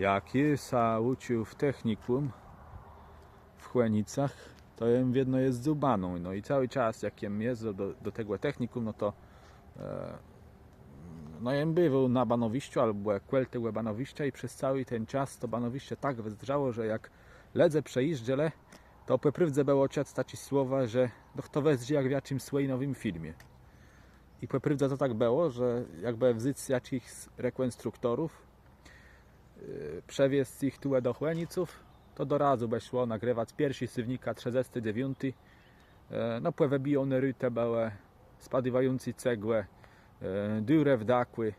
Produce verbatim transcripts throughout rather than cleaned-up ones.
Jak jô sã ùcził w technikùm w Chònicach, to jem wiedno jezdzył baną. No i całi czas, jak jem jezdzył do, do tegò technikùm, no to e, no jem biwôł na banowiszczu abò kòl tegò banowiszcza i przez całi ten czas to banowiszcze tak wëzdrzało, że jak lëdze przejéżdżelë, to pò prôwdze bëło czëc taczé słowa, że no to wëzdrzi jak w jaczims wòjnowim filmie. I pò prôwdze to tak bëło, że jakbë wząc jaczichs rekònstruktorów, e, przewiezc jich tuwò do Chòniców, to do razu bë szło nagrëwac pierszi séwnika trzëdzescë dzewiąti. E, no, pòwëbijóné rutë bëłë, spadiwającé cegłë, e, dzurë w dakù.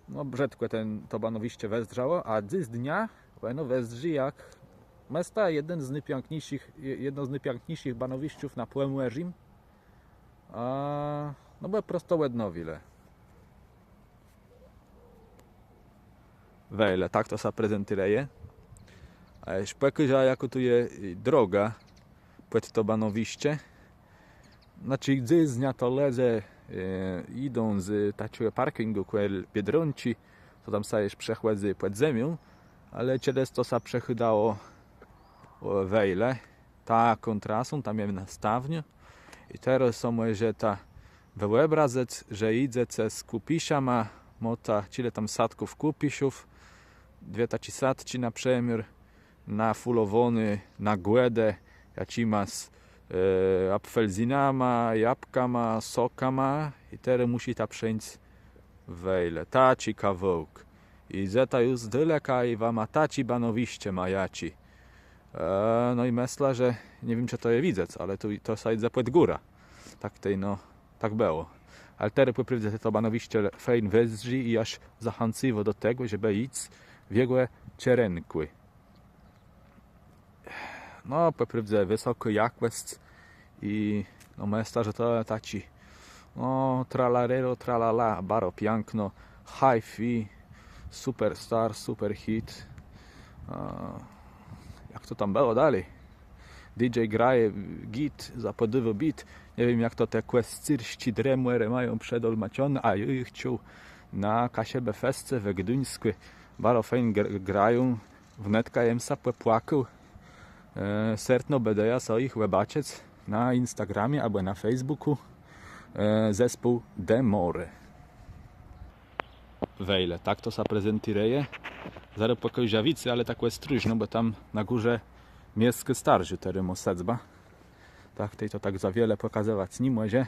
No, brzëdkò ten, to banowiszcze wëzdrzało, a dzysdnia òno wëzdrzi jak, mëszlã, jeden z nôpiãkniészich, je-, jedno z nôpiãkniészich banowiszczów na Pòmòrzim. A, no bò prosto òdnowilë. Wejle, tak to sã prezentérëje. A jesz pòkôżã, jakô tu je, e, droga pòd to banowiszcze. Znaczi, dzysdnia to lëdze, e, jidą z taczégò parkingù kòl Biedronczi, to tam sã jesz przechòdzy pòd zemią, ale czedës to sã przechôdało, ò, wejle. Taką trasą, tam jem nastawniô. I terô so mòżeta wëòbrazëc, że jidzece z kùpiszama, môta czile tam sadków kùpiszów, dwie taczé sadczi na przëmiôr, nafùlowóné na Gòdë jaczimas, e, apfelzinama, jabkama, sokama i terô mùszita przeńc wejle, taczi kawałk. I jesta ju z daleka i wama taczé banowiszcze majaczi. E, no i mëszlã, że nie wiém, czë to je widzec, ale tu to sã jidze pòd górã. Tak tej, no, tak bëło. Ale terô pò prôwdze to banowiszcze fejn wëzdrzi i jaż zachãcywô do tegò, żebë jic w jegò czerënkù. No, pò prôwdze wësokô jakòsc i, no, mëszlã, że to taczi, no, tralalero, tralala, baro piãkno, hi-fi, superstar, superhit. A, jak to tam bëło dali? D J graje git, zapòdôwô beat. Nie wiém, jak to te kòscérsczé Drëmòrë mają przedolmaczoné, a jô jich czuł na Kaszëbë Fesce we Gduńskù. Baro fejn gr-, grają. Wnetka jem sã pòpłakôł. E, sertno bãdã jô so jich òbaczëc na Instagramie abò na Facebookù. E, zespół Demore. Wejle, tak to sã prezentérëje. Zarô pòkôżã wicy, ale tak òstróżno, bò tam na górze miesczi starszô terô mô sedzba. Tak, tej to tak za wiele pòkazowac ni mòże.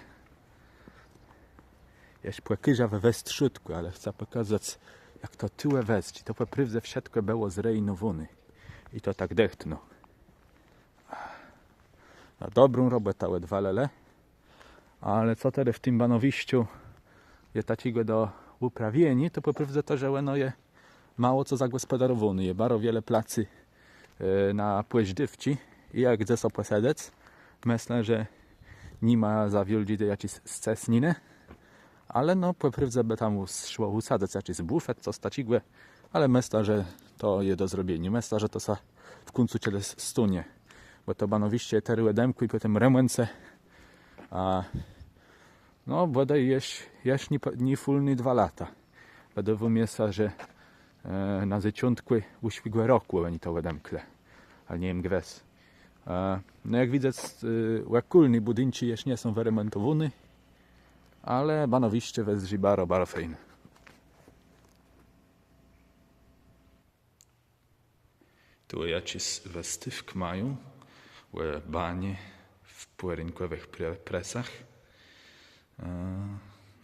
Jesz pòkôżã we westrzódkù, ale chcã pòkazac, jak to tuwò wëzdrzi. To pò prôwdze wszëtkò bëło zrujnowóné. I to tak dëchtno. No, dobrą robòtã òdwalëlë. Ale co terô w tim banowiszczu je taczégò do ùprawieniô, to pò prôwdze to, że òno je mało co zagòspòdarowóné. Je baro wiele placu, e, na pòżdôwczi i jak chce so pòsedzec, mëszlã, że ni ma za wiôldżi jaczis scësninë. Ale no, pò prôwdze bë tam ùs-, szło ùsadzëc jaczis bùfet, cos taczégò, ale mëszlã, że to je do zrobieniô. Mëszlã, że to sã w kùńcu czedës stónie. Bò to banowiszcze terô òdemkłé pò tim remònce. A no, bòdôj jesz, jesz nié, nié fùlné dwa lata. Wëdôwô mie sã, że, e, na zôczątkù ùszłégò rokù òni to òdemklë. Ale nie wiém gwës. E, no, jak widzec, e, òkòlné bùdinczi jesz nie są wëremòntowóné, ale banowiszcze wëzdrzi baro, baro fejn. Tu jaczis wëstôwk mają ò banie w pòrénkòwëch pre-, presach. E,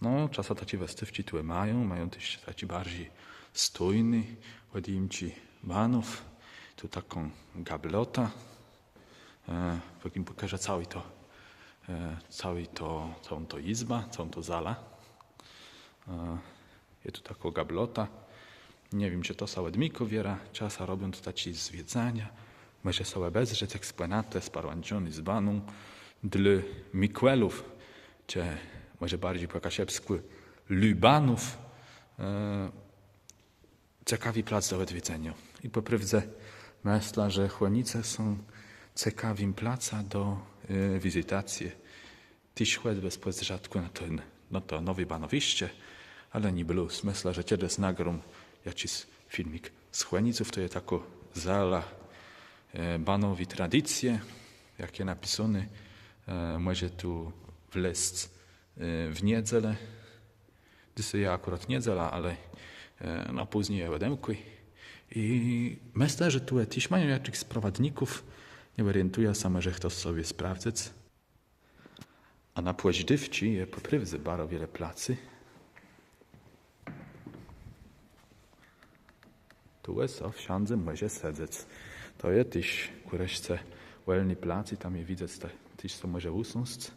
no, czasã taczé wëstôwczi tu mają, mają téż taczé barżi stójné òdjimczi banów. Tu taką gablotã. E, pòkã pòkôżã całé to, e, całé to, całą to jizbã, całą to zalã. E, je tu takô gablota. Nie wiém, czë to sã òdmikô wierã, czasã robią tu taczé zwiedzania. Mòże so òbezdrzec eksponatë sparłãczoné z baną dlô mikòlów, czë mòże barżi pò kaszëbskù lëbanów. E, Cekawi plac do òdwiedzeniô. I pò prôwdze mëszlã, że Chònice są cekawim placã do, e, wizytacje. Téż chòcbë z pòzdrzatkù na ten, na to nowé banowiszcze, ale nié blós. Mëszlã, że czedës nagróm jaczis filmik Z Chòniców to je takô zala banowi tradicje, jak je napisóné, mòże tu wlezc w niedzelã. Dzysô je akùrat niedzela, ale no pózni je òdemkłé. I mëszlã, że tu téż mają jaczichs prowadników. Nie òrientëjã sã, mòże chtos so sprawdzëc. A na pòżdôwczi je pò prôwdze baro wiele placu. Tu so wszãdze mòże sedzec. To je téż kùreszce wòlny plac i tam je widzec, téż so mòże ùsąsc.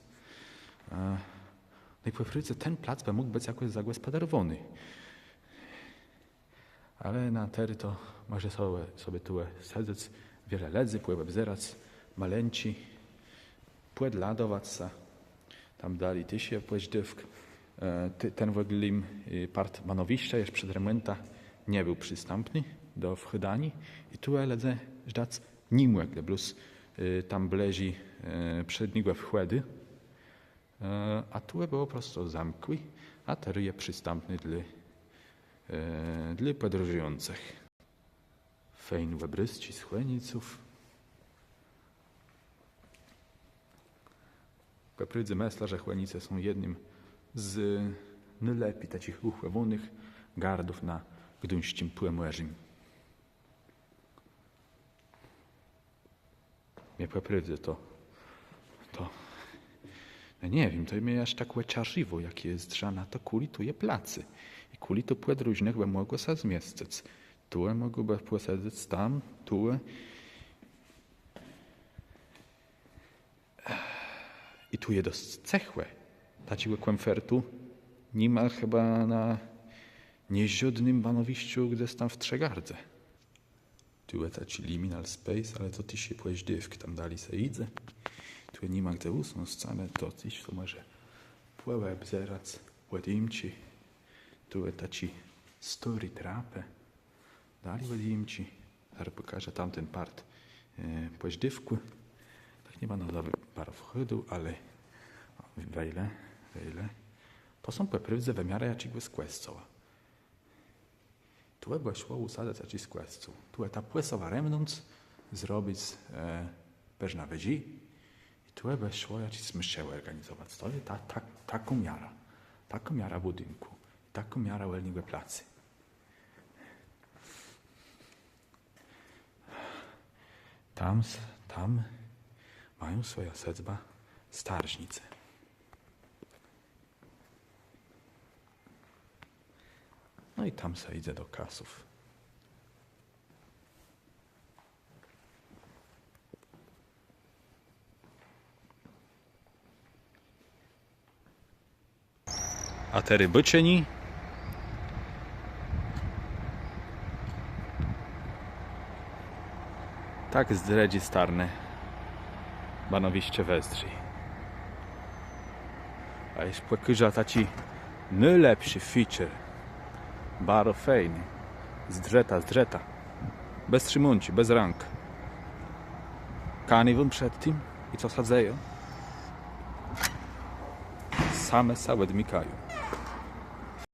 No i pò prôwdze ten plac bë mógł bëc jakòs zagòspòdarowóny. Ale na terô to mòże so tu sedzec, wiele lëdzy, pòòbzerac, malënczi, pòdladowac sã. Tam dali téż je pòżdôwk. Ten w òglim part banowiszcza jesz przed remòntã nie béł przistãpny do wchôdaniô. I tu lëdze żdac ni mòglë, blós tam blëżi przédnégò wchòdu. A tu bëło prosto zamkłé, a terô je przistãpny dlô pòdróżëjącëch. Fejn òbrôzczi z Chòniców. Pò prôwdze mëszlã, że Chònice są jednym z nôlepi taczich ùchòwónëch gardów na gduńsczim Pòmòrzim. Mie pò prôwdze to, to, no nie wiém, to mie jaż tak òczarziwô, jak jô zdrzã na to, kùli tu je placu. I kùli tu pòdróżnëch bë mògło sã zmiescëc. Tu mògłë bë pòsedzec, tam, tu. I tu je dosc cëchò. Taczégò kómfòrtu ni ma chëba na niżódnym banowiszczu gdzes tam w Trzëgardze. Tu je taczi liminal space, ale to téż je pòżdôwk, tam dali sã jidze. Tu ni ma gdze ùsąsc, ale to téż so mòże pòòbzerac, òdjimczi. Tu je taczi stôri trapë. Dali òdjimczi. Zarô pòkôżã tamten part pòżdôwkù. Tak nie bãdã za baro wchôdôł, ale wejle, wejle. To są pò prôwdze wëmiarë jaczégòs kòscoła. Tu bë szło ùsadac jaczis kòscół. Tu ta płesowa remnąc, zrobic përznã wëżi. I tu bë szło jaczis mszë òrganizowac. To je ta, ta, takô miara. Takô miara bùdinkù. Takô miara wòlnégò placu. Tam, tam mają swòjã sedzbã starżnicë. No i tam sã jidze do kasów. A terô bôczëni. Tak z drëdżi starnë banowiszcze wëzdrzi. A jesz pòkôżã taczi nôlepszi feature. Baro fejn. Zdrzëta, zdrzëta. Bez trzimónczi, bez rãk. Kaniwón przed tim i co sã dzeje? Same sã òdmikają.